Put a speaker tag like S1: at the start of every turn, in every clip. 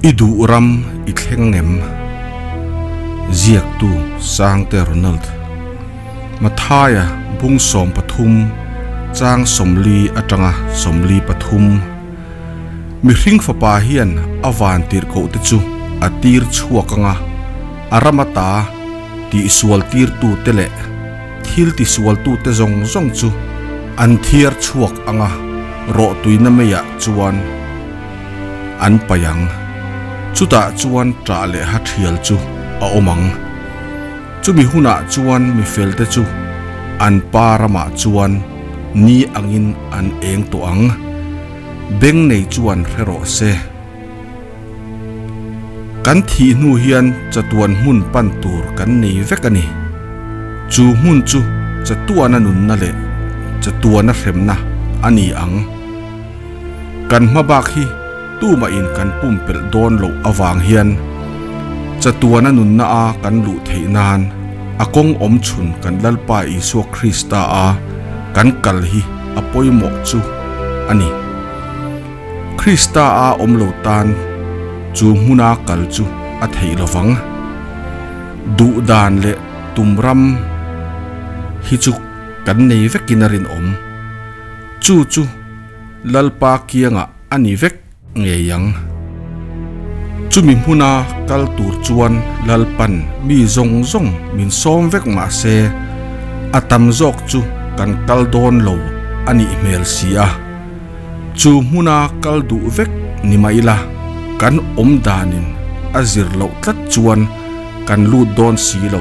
S1: I duh ram i thleng ngem? Ziaktu Sangte Ronald Mathaia bung 13 chang 40 atanga 43 Mihring fapa hian a van tirhkoh te chu a tir chhuak anga a ram ata tihsual tirtu te leh thil tisualtu te zawng zawng chu an thiar chhuak anga rawhtuina meiah chuan an paih ang. Chutah chuan ṭah leh ha ṭhial chu a awm ang. Chumi hunah chuan mi felte chu an pa ramah chuan ni angin an eng tawh ang. Beng nei chuan hre rawh se. Kan thih hnu hian chatuan hmun pan tur kan nei vek a ni. Chu hmun chu chatuana nunna leh chatuana hremna a ni ang. Kan hma bak hi tumah in kan pumpelh dawn loh avang hian chatuana nunna a kan luh theih nan a kawng awm chhun kan Lalpa Isua Krista a kan kal hi a pawimawh chu a ni. Krista a awm lo tan chu hmuna kal chu a theih lovang. Duh dan leh tum ram hi chu kan nei vekin a rinawm. Chu chu Lalpa kiangah a ni vek ngei ang. Chumi hmuna kal tur chuan Lalpan mi zawng zawng min sawm vek mah se, a tam zawk chu kan kal dawn lo a nih hmel si a. Chu hmuna kal duh vek ni mah ila, kan awm danin a zir loh tlat chuan kan lut dawn si lo.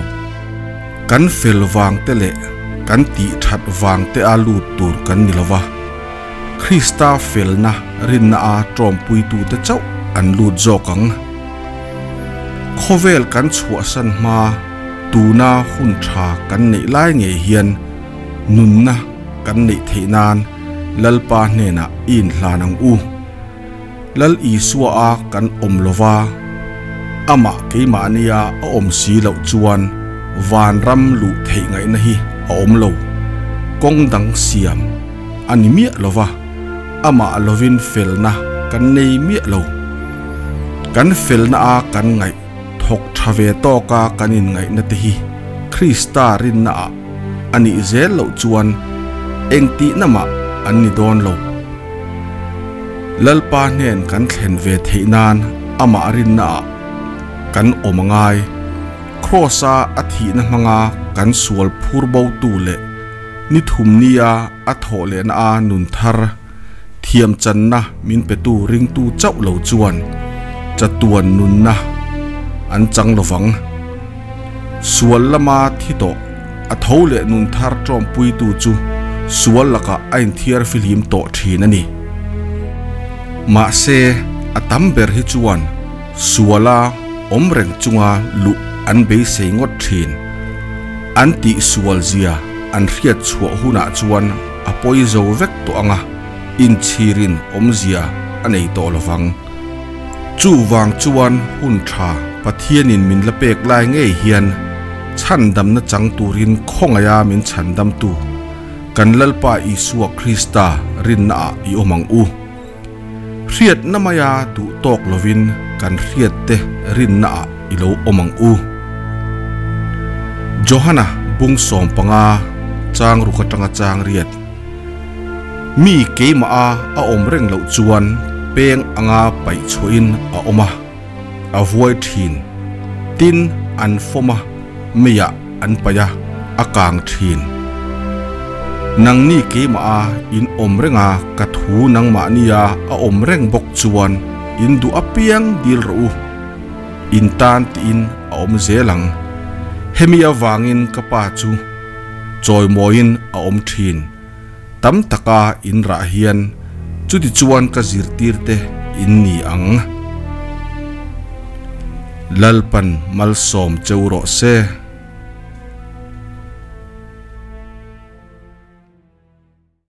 S1: Kan fel vang te leh kan tih that vang te a lut tur kan ni lova, Krista felna rinna a tawmpuitute chauh an lut zawk ang. Khawvel kan chhuahsan hma tuna hun tha kan neih lai ngei hian nunna kan neih theih nan Lalpa hnenah i inhlan ang u. Lal Isua a kan awm lova, amah keimahnia a awm si loh chuan vanram luh theih ngaihna hi a awm lo. Kawng dang siam a ni miah lova, amah lovin felna kan nei miah lo. Kan felna a kan ngaih thawk tha ve tawka kan inngaihna te hi Krista rinna ah a nih zel loh chuan engtihna mah an ni dawn lo. Lalpa hnen kan thlen ve theih nan amah rinna ah kan awm a ngai. Kraws-a a thihna hmanga kan sual phur bo tu leh ni thum nia a thawh lehna a nun thar thiam channa min petu ringtu chauh lo chuan chatuan nunna an chang lovang. Sual lama thi tawh a tho leh nun thar tawmpuitu chu sual lakah a inthiar fihlim tawh thin a ni. Mahse, a tam ber hi chuan suala awm reng chunga luh an beisei ngawt thin. An tih sual zia an hriat chhuah hunah chuan a pawi zo vek tawh ang a, inchhirin awmzia a nei tawh lovang. Chuvang chuan hun tha Pathianin min la pek lai ngei hian chhandamna chang turin khawngaia min chhandamtu kan Lalpa Isua Krista rinnaah i awm ang u. Hriatna maia duh tawk lovin kan hriatte rinnaah i lo awm ang u. Johana bung 15 chang ruk atanga chang riat. Mi keimah a a awm reng loh chuan peng anga paih chhuahin a awm a, a vuai thin. Tin, an fawm a, meiah an paih a, a kang thin. Nangni keimah a in awm reng a, ka thu nangmahnia a awm reng bawk chuan in duh apiang dil rawh u. In tan tiin a awm zel ang. Hemi avangin ka pa chu chawimawiin a awm thin. Tam taka in rah hian chutichuan ka zirtirte in ni ang. Lalpan malsawm cheu rawh se.